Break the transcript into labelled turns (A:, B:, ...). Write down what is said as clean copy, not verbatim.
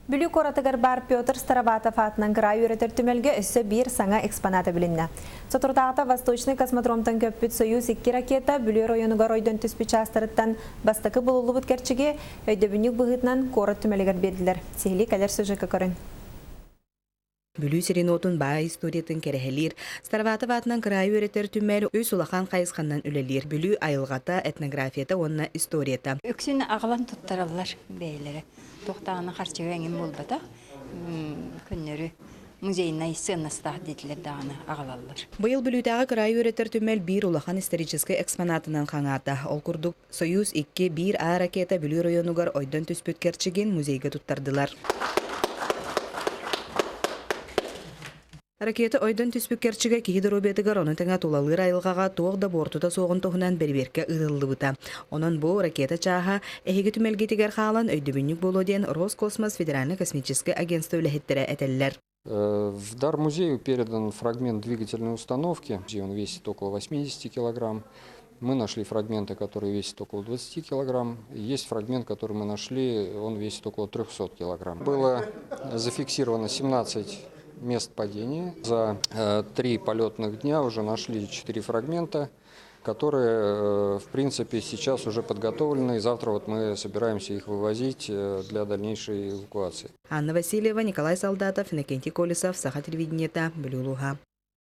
A: Бүлүү куоратыгар баар Петр Староватов аатынан кыраайы үөрэтэр түмэлгэ өссө биир саҥа экспонат эбилиннэ. Соторутааҕыта Восточный космодромтан көппүт Союз 2 ракета Бүлүү оройуонугар ойдон түспүт чаастарыттан бастакы булуллубут кэрчиги өйдөбүнньүк быһыытынан куорат түмэлигэр биэрдилэр. Сиһилии кэлэр сюжекка көрүҥ.
B: Бүлүү сирин уотун баай историятын кэрэһэлиир, Староватов аатынан кыраайы үөрэтэр түмэл үс улахан хайысханан үлэлиир: Бүлүү айылҕата, этнографията уонна историята.
C: Үксүн аҕалан туттараллар бэйэлэрэ. Туохтааҕына харчыга эҥин буолбатах. Көннөрү музейнай сыаннастаах диэтилэр даҕаны аҕалаллар.
B: Быйыл Бүлүүтээҕи кыраайы үөрэтэр түмэл биир улахан историческай экспонатынан хаҥаата. Ол курдук, Союз 2 биир А ракета Бүлүү оройуонугар ойдон түспүт кэрчигин музейга туттардылар. Ракета ойдон түспүт кэрчигэ киһи доруобуйатыгар, ону тэҥэ тулалыыр айылҕаҕа туох да буортута суоҕун туһунан бэрэбиэркэ ыытыллыбыта. Онон бу ракета чааһа эһиги түмэлгитигэр хаалан өйдөбүнньүк буолуо диэн Роскосмос федеральнай космическай агентство үлэһиттэрэ этэллэр.
D: В дар музею передан фрагмент двигательной установки, он весит около 80 килограмм. Мы нашли фрагменты, которые весят около 20 килограмм. Есть фрагмент, который мы нашли, он весит около 300 килограмм. Было зафиксировано 17 мест падения. За три полетных дня уже нашли 4 фрагмента, которые, в принципе, сейчас уже подготовлены. И завтра вот мы собираемся их вывозить для дальнейшей эвакуации.
B: Анна Васильева, Николай Солдатов, Иннокентий Колесов, Саха телевидениета, Бүлүү улууһа.